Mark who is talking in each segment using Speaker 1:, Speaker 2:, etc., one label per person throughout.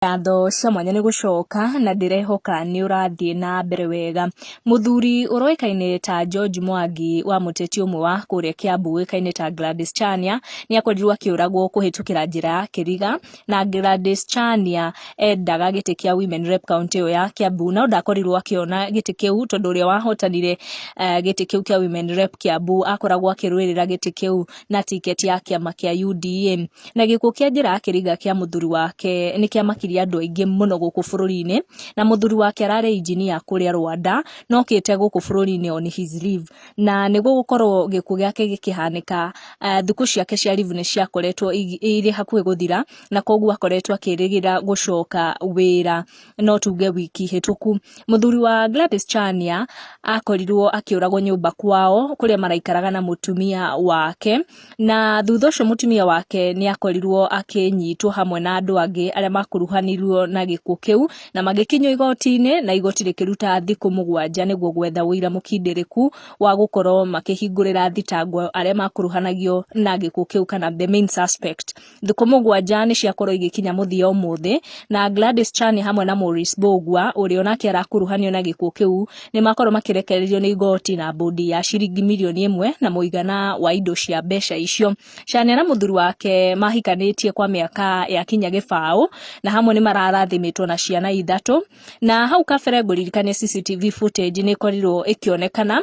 Speaker 1: Ngatho cia mwanya nĩ gũcoka na ndĩrehoka nĩ ũrathiĩ na mbere wega. Mũthuri ũroĩkaine ta George Mwangi wa mũteti ũmwe wa kũrĩa Kiambu ũĩkaine ta Gladys Chania nĩ akorirwo akĩũragwo kũhĩtũkĩra njĩra ya kĩriga, na Gladys Chania endaga gĩtĩ kĩa Women Rep kaũntĩ ĩyo ya Kiambu, no ndakorirwo akĩona gĩtĩ kĩu tondũ ũrĩa wahotanire gĩtĩ kĩu kĩa Women Rep Kiambu akoragwo akĩrũĩrĩra gĩtĩ kĩu na tiketi ya kĩama kĩa UDA. Na gĩkuũ kĩa njĩra ya kĩriga kĩa mũthuri wake nĩ kĩamakirie andũ aingĩ mũno gũkũ bũrũri-inĩ, na mũthuri wake ararĩ engineer kũrĩa Rwanda, na okĩte gũkũ bũrũri-inĩ on his leave. Na nĩ gũgũkorwo gĩkuũ gĩake gĩkĩhanĩka, thikũ ciake cia leave nĩ ciakoretwo irĩ hakuhĩ gũthira, na koguo akoretwo akĩrĩgĩrĩra gũcoka wĩra no tuge wiki hĩtũku. Mũthuri wa Gladys Chania akorirwo akĩũragwo nyũmba kwao kũrĩa maraikaraga na mũtumia wake, na thutha ũcio mũtumia wake nĩ akorirwo akĩnyitwo hamwe na andũ angĩ arĩa makuruhanirio na gĩkuũ kĩu, na magĩkinyio igoti-inĩ, na igoti rĩkĩruta thikũ 7 nĩguo gwetha ũira mũkindĩrĩku wa gũkorwo makĩhingũrĩra thitango arĩa makuruhanagio na gĩkuũ kĩu kana the main suspect. Thikũ 7 nĩ ciakorwo igĩkinya mũthia ũmũthĩ, na Gladys Chania hamwe na Maurice Mbũgua ũrĩa onake arakuruhanio na gĩkuũ kĩu nĩ makorwo makĩrekererio nĩ igoti na mbũndi ya ciringi mirioni 1 na mũigana wa indo cia mbeca icio. Chania na mũthuri wake mahikanĩtie kwa mĩaka ya kinya 20 na hamwe nĩ mararathimĩtwo na ciana 3, na hau kabere ngũririkanie CCTV footage nĩ ĩkorirwo ĩkĩonekana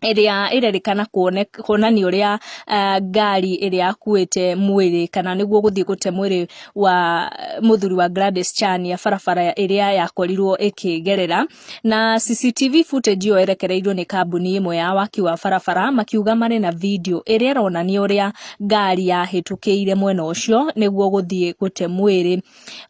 Speaker 1: ĩrĩa ĩrerĩkana kuonania ũrĩa ngari ĩrĩa yakuĩte mwĩrĩ kana nĩguo gũthiĩ gũte mwĩrĩ wa mũthuri wa Gladys Chania barabara ĩrĩa yakorirwo ĩkĩgerera. Na CCTV footage ĩyo ĩrekereirio nĩ kambuni ĩmwe ya waki wa barabara, makiuga marĩ na video ĩrĩa ĩronania ũrĩa ngari yahĩtũkĩire mwena ũcio nĩguo gũthiĩ gũte mwĩrĩ.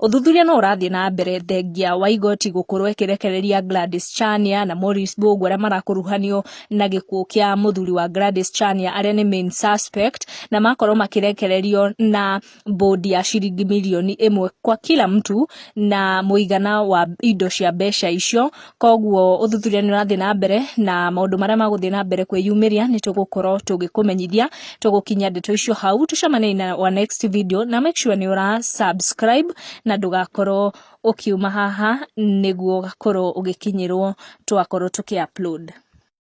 Speaker 1: Ũthuthuria no ũrathiĩ na mbere thengia wa igoti gũkorwo ĩkĩrekereria Gladys Chania na Maurice Mbũgua arĩa marakuruhanio na gĩkuũ kĩa mũthuri wa Gladys Chania arĩa nĩ main suspect, na makorwo makĩrekererio na bodi ya ciringi mirioni 1 kwa kila mtu na mũigana wa indo cia mbeca icio. Koguo ũthuthuria nĩ ũrathiĩ na mbere na maũndũ marĩa magũthiĩ na mbere kwĩyumĩria nĩ tũgũkorwo tũgĩkũmenyithia. Tũgũkinyia ndeto icio hau, tũcemanie na wa next video, na make sure nĩ ũra subscribe na ndũgakorwo ũkiuma haha nĩguo ũgakorwo ũgĩkinyĩrwo twakorwo tũkĩ upload.